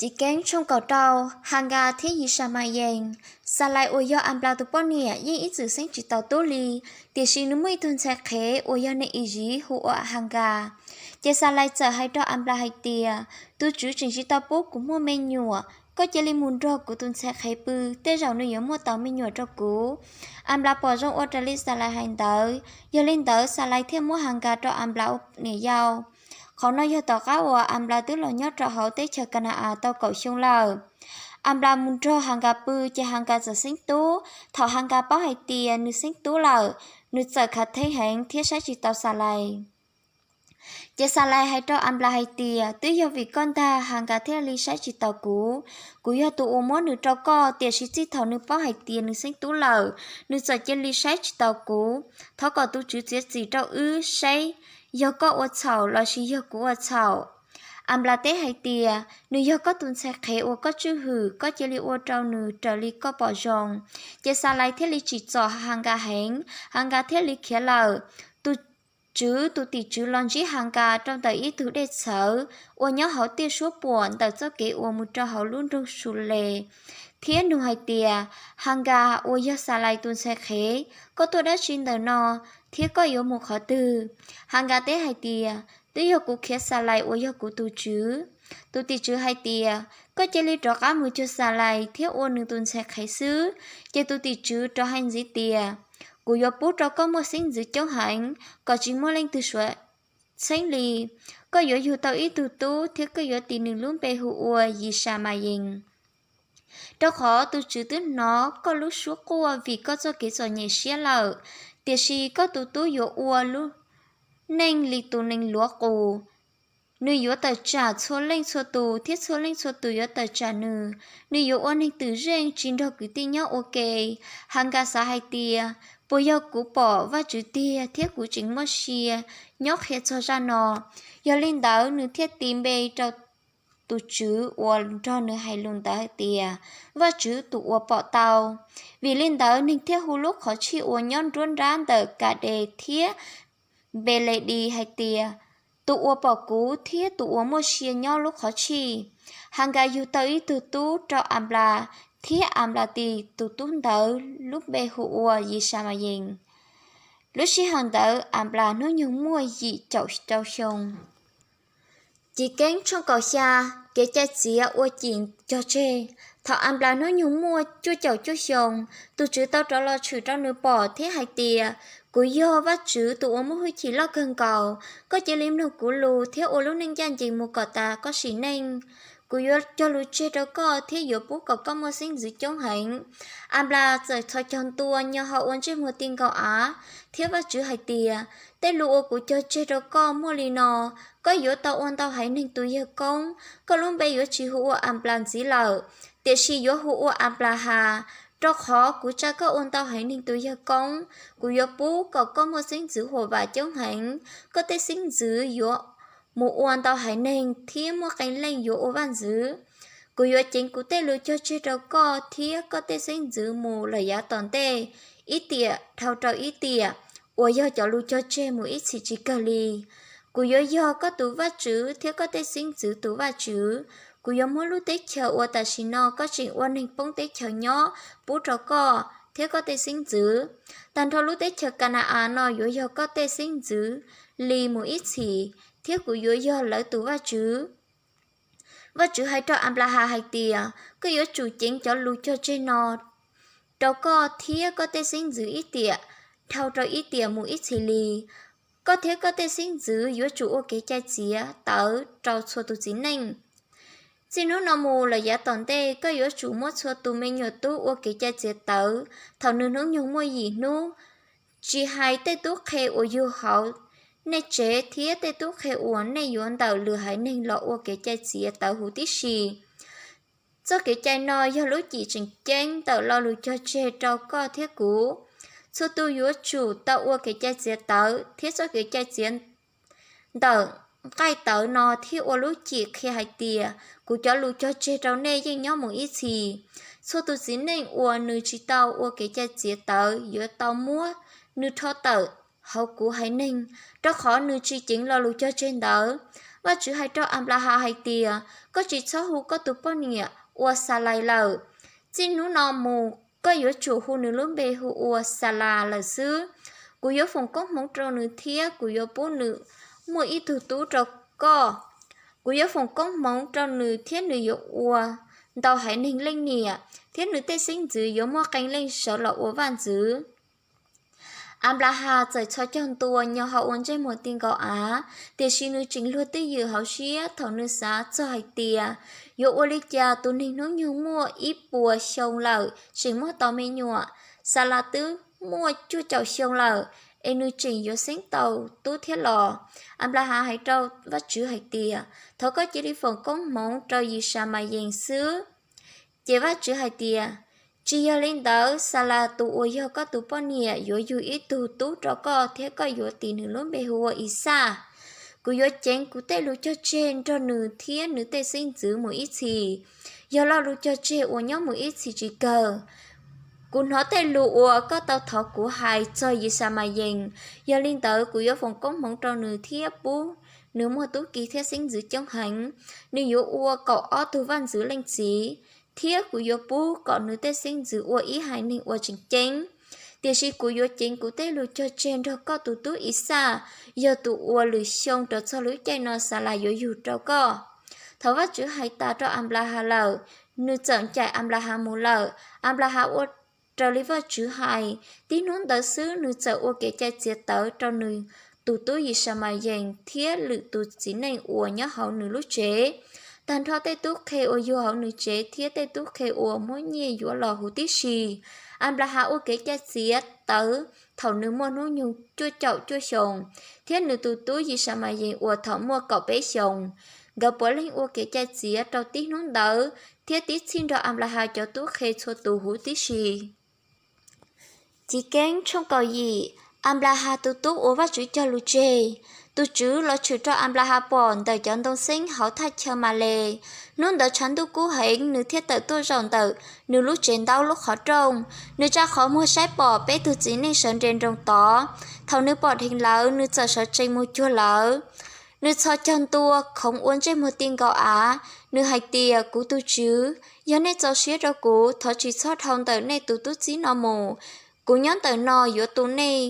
Chivkeeb tshooj kaum rau. Has Nkas thiab Yis Xas Mas Yees. Xas Lais uas yog As Nplas tus poj niam yeej ib txwm xeeb tsis taus tub li, tiam sis nws muaj ib tug ntxhais qhev uas yog neeg Iziv hu ua Has Nkas. Ces Xas Lais txawm hais rau As Nplas hais tias, tus Tswv tseem tsis tau pub kuv muaj me nyuam, koj cia li mus nrog kuv tus ntxhais qhev pw, tej zaum nws yuav muaj tau me nyuam rau kuv. As Nplas pom zoo ua raws li Xas Lais hais ntawd, yog li ntawd Xas Lais thiaj muab Has Nkas rau As Nplas ua niam yau. Qhov no yog tom qab uas As Nplas twb los nyob rau hauv teb chaws Kas Nas As tau kaum xyoo lawm. As Nplas mus nrog Has Nkas pw ces Has Nkas txawm xeeb tub. Thaum Has Nkas paub hais tias nws xeeb tub lawm, nws txawm khav theeb heev thiab saib tsis taus Xas Lais. Ces Xas Lais hais rau As Nplas hais tias, twb yog vim koj ntag Has Nkas thiaj li saib tsis taus kuv. Kuv yog tus uas muab nws rau koj, tiam sis txij thaum nws paub hais tias nws xeeb tub lawm, nws txawm cia li saib tsis taus kuv. Thov kom tus Tswv txiav txim rau wb saib yog koj ua txhaum lossis yog kuv ua txhaum. As Nplas teb hais tias, nws yog koj tus ntxhais qhev uas koj tswj hwm, koj cia li ua rau nws raws li koj pom zoo. Ces Xas Lais thiaj li tsim txom Has Nkas heev, Has Nkas thiaj li khiav lawm. Tus Tswv tus tim tswv los ntsib Has Nkas rau ntawm ib tug dej txhawv uas nyob hauv tiaj suab puam ntawm txoj kev uas mus rau hauv lub nroog Sus Les, thiab nug hais tias, Has Nkas uas yog Xas Lais tus ntxhais qhev, koj tuaj dab tsi ntawm no, thiab koj yuav mus qhov twg? Has Nkas teb hais tias, twb yog kuv khiav Xas Lais uas yog kuv tus tswv. Tus tim tswv hais tias, koj cia li rov qab mus cuag Xas Lais thiab ua nws tus ntxhais qhev xwb. Ces tus tim tswv rov hais ntxiv tias, kuv yuav pub rau koj muaj xeeb ntxwv coob heev, kom tsis muaj leej twg suav txheeb li. Koj yuav yug tau ib tug tub thiab koj yuav tis nws lub npe hu ua Yis Xas Mas Yees, rau qhov tus Tswv twb hnov koj lub suab quaj vim koj txoj kev txom nyem siab lawm. Tiam sis koj tus tub yuav ua lub neej li tus nees luav qus. Nws yuav tawm tsam txhua leej txhua tus, thiab txhua leej txhua tus yuav tawm tsam nws. Nws yuav ua neeg twm zeej, tsis nrog kwv tij nyob ua ke. Has Nkas xav hais tias, puas yog kuv pom Vajtswv tiag thiab kuv tseem muaj sia nyob qhia txog zaj no? Yog li ntawd, nws thiaj tis npe rau tus Tswv uas nrog nws hais lus ntawd hais tias, Vajtswv tus uas pom tau. Vim li ntawd, neeg thiaj hu lub qhov tshij uas nyob nruab nrab ntawm Kas Des thiab Npes Les Dis hais tias, tus uas pom kuv thiab tus uas muaj sia nyob lub qhov tshij. Has Nkas yug tau ib tug tub rau As Nplas, thiab As Nplas tis tus tub ntawd lub npe hu ua Yis Xas Mas Yees. Lub sij hawm ntawd As Nplas hnub nyoog muaj yim caum rau xyoo. Chivkeeb tshooj kaum xya. Kev cai txiav ua cim cog tseg. Thaum As Nplas hnub nyoog muaj cuaj caum cuaj xyoo, tus Tswv tau rov los tshwm rau nws pom thiab hais tias, kuv yog Vajtswv tus uas muaj hwj chim loj kawg nkaus. Koj cia li mloog kuv lus thiab ua lub neej ncaj ncees mus kom tas koj sim neej. Kuv yuav cog lus tseg rau koj thiab yuav pub kom koj muaj xeeb ntxwv coob heev. As Nplas txawm txhos caug ntua nyo hau ua ntsej muag ti nkaus av, thiab Vajtswv hais tias, tej lus uas kuv cog tseg rau koj muaj li no: koj yuav tau ua ntau haiv neeg tus yawg koob. Koj lub npe yuav tsis hu ua As Nplas ntxiv lawm, tiam sis yuav hu ua As Nplas Has, rau qhov kuv tsa koj ua ntau haiv neeg tus yawg koob. Kuv yuav pub kom koj muaj xeeb ntxwv huam vam coob heev. Koj tej xeeb ntxwv yuav mus ua ntau haiv neeg thiab muaj qee leej yuav ua vaj ntxwv. Kuv yuav ceev kuv tej lus cog tseg rau koj thiab koj tej xeeb ntxwv mus lawm yav tom ntej, ib tiam dhau rau ib tiam, uas yog cov lus cog tseg mus ib txhis tsis kawg li. Kuv yuav yog koj tus Vajtswv thiab koj tej xeeb ntxwv tus Vajtswv. Kuv yuav muab lub teb chaws uas tam sim no koj tseem ua neeg poob teb chaws nyob pub rau koj thiab koj tej xeeb ntxwv. Tag nrho lub teb chaws Kas Nas As no yuav yog koj tej xeeb ntxwv li mus ib txhis, thiab kuv yuav yog lawv tus Vajtswv. Vajtswv hais rau As Nplas Has hais tias, koj yuav tsum ceev cov lus cog tseg no rau koj thiab koj tej xeeb ntxwv ib tiam dhau rau ib tiam mus ib txhis li. Koj thiab koj tej xeeb ntxwv yuav tsum ua kev cai txiav tawv rau txhua tus txiv neej. Txij hnub no mus lawm yav tom ntej, koj yuav tsum muab txhua tus me nyuam tub ua kev cai txiav tawv thaum nws hnub nyoog muaj yim hnub, tsis hais tej tub qhe uas yug hauv nej tsev thiab tej tub qhe uas nej yuav ntawm lwm haiv neeg los ua kev cai txiav tawv huv tib si. Txoj kev cai no yog lub cim tseem ceeb ntawm lo lus cog tseg rau koj thiab kuv. Txhua tus yuav tsum tau ua kev cai txiav tawv, thiab txoj kev cai txiav ntawm nqaij tawv no thiaj ua lub cim qhia hais tias, kuv cov lus cog tseg rau nej yeej nyob mus ib txhis. Txhua tus txiv neej uas nws tsis tau ua kev cai txiav tawv yuav tau muab nws rho tawm hauv kuv haiv neeg, rau qhov nws tsis ceev lo lus cog tseg ntawd. Vajtswv hais rau Anplahas hais tias, koj tsis txhob hu koj tus poj niam ua Xalais lawm. Txij hnub no mus koj yuav tsum hu nws lub npe hu ua Xalas lawm xwb. Kuv yuav foom koob hmoov rau nws thiab kuv yuav pub nws muaj ib tug tub rau koj. Kuv yuav foom koob hmoov rau nws thiab nws yuav ua ntau haiv neeg leej niam, thiab nws tej xeeb ntxwv yuav muaj qee leej sawv los ua vaj ntxwv. Anplahas txawm txhos caug ntua nyo hauv ua ntsej muag ti nkaus av, tiam sis nws tseem luag twj ywm hauv siab thaum nws xav txog hais tias, yuav ua li cas tus neeg hnub nyoog muaj ib puas xyoo lawm tseem muaj tau me nyuam? Xalas twb muaj cuaj caum xyoo lawm, es nws tseem yuav xeeb tau tub thiab los? Anplahas hais rau Vajtswv hais tias, thov koj cia li foom koob hmoov rau Yisamayees xwb. Ces Vajtswv hais tias, tsis yog li ntawd, Xalas tus uas yog koj tus poj niam yuav yug ib tug tub rau koj thiab koj yuav tis nws lub npe hu ua Ixaj. Kuv yuav ceev kuv tej lus cog tseg nrog nws thiab nws tej xeeb ntxwv mus ib txhis, yog lo lus cog tseg uas nyob mus ib txhis tsis kawg. Kuv hnov tej lus uas koj tau thov kuv hais txog Yisamayees, yog li ntawd kuv yuav foom koob hmoov rau nws thiab pub nws muaj tub ki thiab xeeb ntxwv coob heev. Nws yuav ua kaum ob tug vaj ntxwv leej txiv, thiab kuv yuav pub kom nws tej xeeb ntxwv ua ib haiv neeg uas tseem ceeb. Tiam sis kuv yuav ceev kuv tej lus cog tseg nrog koj tus tub Ixaj, yog tus uas lwm xyoo rau txog lub caij no Xalas yuav yug rau koj. Thaum Vajtswv hais tas rau Anplahas lawm, nws txawm ncaim Anplahas mus lawm. Anplahas ua raws li Vajtswv hais, tib hnub ntawd xwb nws txawm ua kev cai txiav tawv rau nws tus tub Yisamayees thiab lwm tus txiv neej uas nyob hauv nws lub tsev. Tag nrho tej tub qhe uas yug hauv nws tsev thiab tej tub qhe uas muab nyiaj yuav los huv tib si, Anplahas ua kev cai txiav tawv thaum nws muaj hnub nyoog cuaj caum cuaj xyoos, thiab nws tus tub Yisamayees ua thaum muaj kaum peb xyoos. Nkawd puav leej ua kev cai txiav rau tib hnub ntawd thiab tib txhij nrog Anplahas cov tub qhe txhua tus huv tib si. Chiv Keeb tshooj kaum yim. Anplahas tus tub uas Vajtswv cog lus tseg. Tus Tswv los tshwm rau Anplahas pom ntawm cov ntoo xeeb hauv thaj chaw Males. Hnub ntawd tshav ntuj kub heev, nws thiaj tawm tuaj zaum ntawm nws lub tsev ntaub lub qhov rooj. Nws tsa qhov muag saib pom peb tug txiv neej sawv nres nroos tod. Thaum nws pom dheev lawv, nws txawm sawv tsees mus cuag lawv. Nws txhos caug ntua khoov ua ntsej muag ti nkaus av. Nws hais tias, kuv tus tswv, yog nej txaus siab rau kuv, thov tsis txhob dhau ntawm nej tus tub txib no mus. Kuv nyob ntawm no yuav tu nej.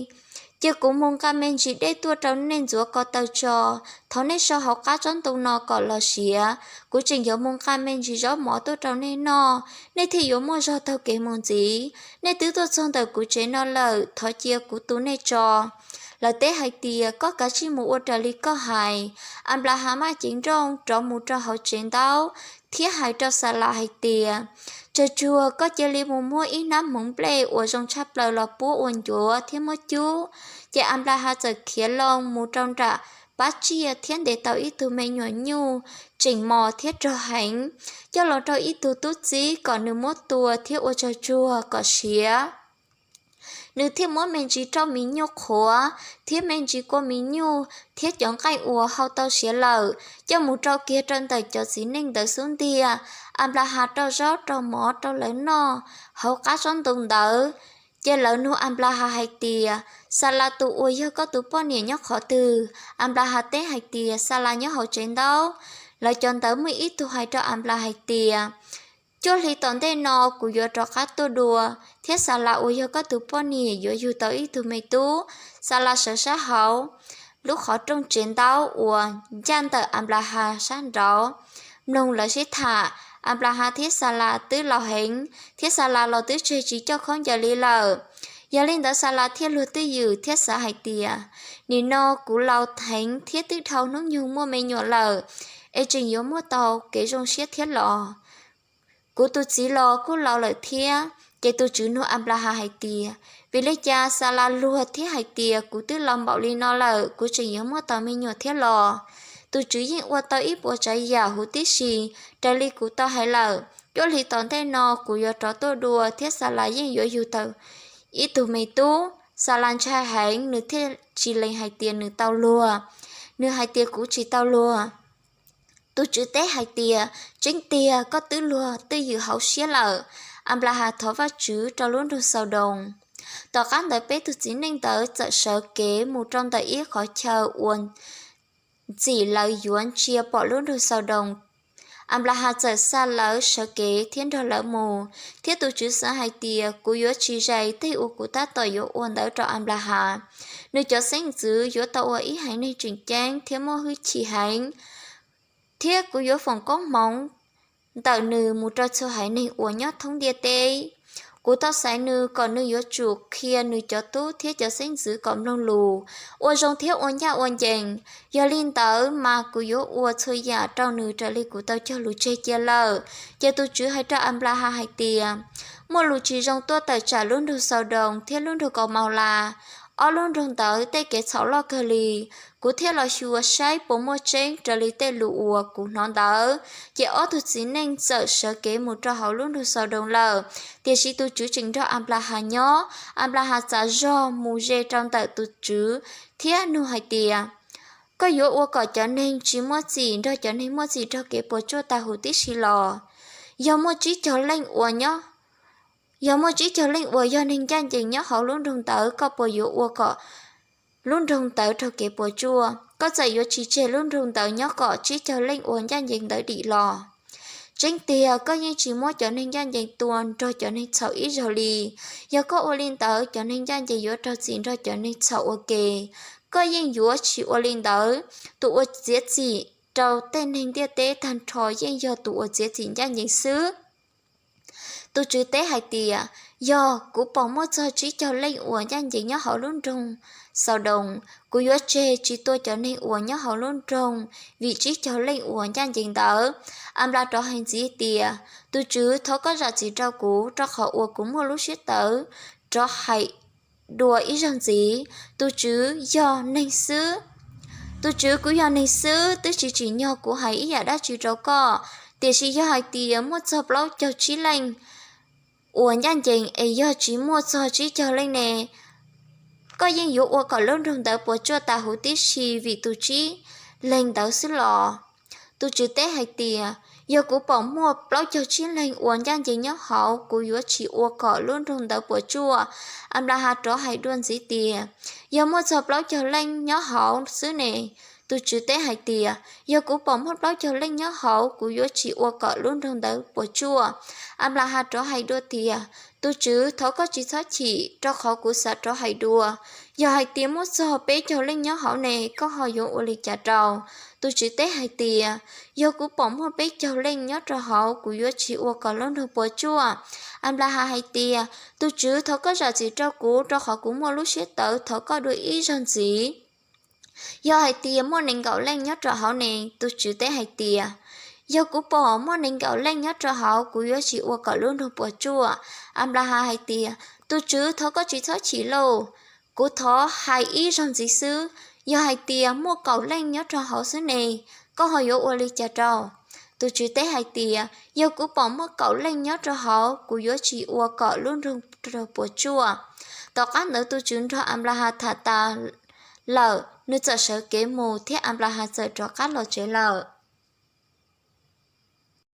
Cia kuv mus nqa me ntsis dej tuaj rau nej ntxuav ko taw tso. Thov nej so hauv qab tsob ntoo no kom los siav. Kuv tseem yuav mus nqa me ntsis zaub mov tuaj rau nej noj, nej thiaj yuav muaj zog taug kev mus ntxiv. Nej twb tuaj txog ntawm kuv tsev no lawm, thov cia kuv tu nej tso. Lawv teb hais tias, koj kav tsij mus ua raws li koj hais. Anplahas maj ceev nrooj rov mus rau hauv tsev ntaub thiab hais rau Xalas hais tias, tsawg tsuag koj cia li mus muab ib hnab hmoov nplej uas zoo tshaj plaws los puab ua ncuav thiab muab cub. Ces Anplahas txawm khiav loo mus rau nram pab tsiaj thiab ntes tau ib tug me nyuam nyuj tseem mos thiab rog heev, coj los rau ib tug tub txib kom nws muab tua thiab ua tsawg tsuag kom siav. Nws thiaj muab me ntsis roj mis nyuj qhuav thiab me ntsis kua mis nyuj thiab cov nqaij uas hau tau siav lawm coj mus rau kiag rau ntawm cov txiv neej ntawd xub ntiag. Anplahas rau zaub rau mov rau lawv noj hauv qab tsob ntoo ntawd. Ces lawv nug Anplahas hais tias, Xalas tus uas yog koj tus poj niam nyob qhov twg? Anplahas teb hais tias, Xalas nyob hauv tsev ntaub. Lawv cov ntawd muaj ib tug hais rau Anplahas hais tias, cuaj hli tom ntej no kuv yuav rov qab tuaj dua, thiab Xalas uas yog koj tus poj niam yuav yug tau ib tug me tub. Xalas sawv sab hauv lub qhov rooj tsev ntaub uas ncaj ntawm Anplahas sab nraud mloog lawv sib tham. Anplahas thiab Xalas twb laus heev, thiab Xalas los twb tseg tsis coj khaub ncaws li lawm. Yog li ntawd Xalas thiaj luag twj ywm thiab xav hais tias, nim no kuv laus heev thiab twb dhau hnub nyoog muaj me nyuam lawm, es tseem yuav muaj tau kev zoo siab thiab los? Kuv tus txiv los kuj laus lawm thiab. Ces tus Tswv nug Anplahas hais tias, vim li cas Xalas luag thiab hais tias, kuv twb laus npaum li no lawm, kuv tseem yuav muaj tau me nyuam thiab los? Tus Tswv yeej ua tau ib puas tsav yam huv tib si, raws li kuv tau hais lawm. Cuaj hli tom ntej no kuv yuav rov tuaj dua, thiab Xalas yeej yuav yug tau ib tug me tub. Xalas ntshai heev, nws thiaj tsis lees hais tias nws tau luag. Nws hais tias, kuv tsis tau luag. Tus Tswv teb hais tias, tseeb tiag, koj twb luag twj ywm hauv siab lawm. Anplahas thov Vajtswv rau lub nroog Xaudoos. Tom qab ntawd peb tug txiv neej ntawd txawm sawv kev mus rau ntawm ib qhov chaw uas ntxim lawv yuav ntsia pom lub nroog Xaudoos. Anplahas txawm xa lawv sawv kev thiab nrog lawv mus, thiab tus Tswv xav hais tias, Kuv yuav tsis zais tej uas kuv tab tom yuav ua ntawd rau Anplahas. Nws cov xeeb ntxwv yuav tau ua ib haiv neeg tseem ceeb thiab muaj hwj chim heev, thiab kuv yuav foom koob hmoov ntawm nws mus rau txhua haiv neeg uas nyob thoob ntiaj teb. Kuv tau xaiv nws kom nws yuav tsum qhia nws cov tub thiab cov xeeb ntxwv kom mloog lus, ua zoo thiab ua ncaj ua ncees. Yog li ntawd mas kuv yuav ua txhua yam rau nws raws li kuv tau cog lus tseg cia lawm. Ces tus Tswv hais rau Anplahas hais tias, Muaj lus tsis zoo tuaj tawm tsam lub nroog Xaudoos thiab lub nroog Kaumaulas. Ob lub nroog ntawd tej kev txhaum loj kawg li. Kuv thiaj los xyuas saib puas muaj tseeb raws li tej lus uas kuv hnov ntawd. Ces ob tug txiv neej txawm sawv kev mus rau hauv lub nroog Xaudoos lawm, tiam sis tus Tswv tseem nrog Anplahas nyob. Anplahas txav zog mus ze rau ntawm tus Tswv thiab nug hais tias, Koj yuav ua kom cov neeg tsis muaj txim nrog cov neeg muaj txim raug kev puas tsuaj tas huv tib si los? Yog muaj tsib caug leej uas nyob, yog muaj tsib caug leej uas yog neeg ncaj ncees nyob hauv lub nroog ntawd, koj puas yuav ua kom lub nroog ntawd raug kev puas tsuaj? Koj txawm yuav tsis tseg lub nroog ntawd nyob kom tsib caug leej uas ncaj ncees ntawd dim los? Tseeb tiag, koj yeej tsis muab cov neeg ncaj ncees tua nrog cov neeg txhaum ib zaug li. Yog koj ua li ntawd, cov neeg ncaj ncees yuav raug txim nrog cov neeg txhaum ua ke. Koj yeej yuav tsis ua li ntawd. Tus uas txiav txim rau tej neeg ntiaj teb tag nrho yeej yog tus uas txiav txim ncaj ncees xwb. Tus Tswv teb hais tias, Yog kuv pom muaj txog tsib caug leej uas ncaj ncees nyob hauv lub nroog Xaudoos, kuv yuav tseg tsis tua cov neeg uas nyob hauv lub nroog vim tsib caug leej uas ncaj ncees ntawd. Anplas rov hais ntxiv tias, Tus Tswv, thov koj zam txim rau kuv, rau qhov uas kuv muaj lub siab tawv rov hais dua ib zaug ntxiv. Tus Tswv, yog neeg xwb, tus Tswv, kuv yog neeg xwb, twb tsis tsim nyog kuv hais ib yam dab tsi rau koj. Tiam sis yog hais tias muaj txog plaub caug tsib leej uas ncaj ncees es yog tsis muaj txog tsib caug leej ne, koj yeej yuav ua kom lub nroog ntawd puas tsuaj tas huv tib si vim tus tsib leeg ntawd xwb los? Tus Tswv teb hais tias, Yog kuv pom muaj plaub caug tsib leeg uas ncaj ncees nyob hauv, kuv yuav tsis ua kom lub nroog ntawd puas tsuaj. Anplas has rov hais dua ntxiv tias, Yog muaj txog plaub caug leej nyob hauv xwb ne? Tus Tswv teb hais tias, Yog kuv pom muaj plaub caug leej nyob hauv, kuv yuav tsis ua kom lub nroog ntawd puas tsuaj. Anplas has rov hais dua tias, Tus Tswv, thov koj tsis txhob chim, rau qhov kuv xav rov hais dua. Yog hais tias muaj txog peb caug leej nyob hauv ne, koj ho yuav ua li cas rau? Tus Tswv teb hais tias, Yog kuv pom muaj peb caug leej nyob rau hauv, kuv yuav tsis ua kom lub nroog puas tsuaj. Anplas has hais tias, Tus Tswv, thov koj zam txim rau kuv, rau qhov kuv muaj lub siab tawv, thov koj dua ib zaug ntxiv. Yog hais tias muaj nees nkaum leej nyob rau hauv ne? Tus Tswv teb hais tias, Yog kuv pom muaj nees nkaum leej nyob rau hauv, kuv yuav tsis ua kom lub nroog puas tsuaj. Anplas has hais tias, Tus Tswv, thov koj tsis txhob chim lauj, kuv thov hais ib zaug ntxiv xwb. Yog hais tias muaj kaum leej nyob rau hauv xwb ne, koj ho yuav ua li cas rau? Tus Tswv teb hais tias, Yog kuv pom muaj kaum leej nyob rau hauv, kuv yuav tsis ua kom lub nroog puas tsuaj. Tom qab ntawd tus Tswv nrog Anplas has tham tas lawm, nws txawm sawv kev mus thiab Anplas has txawm rov qab los tsev lawm.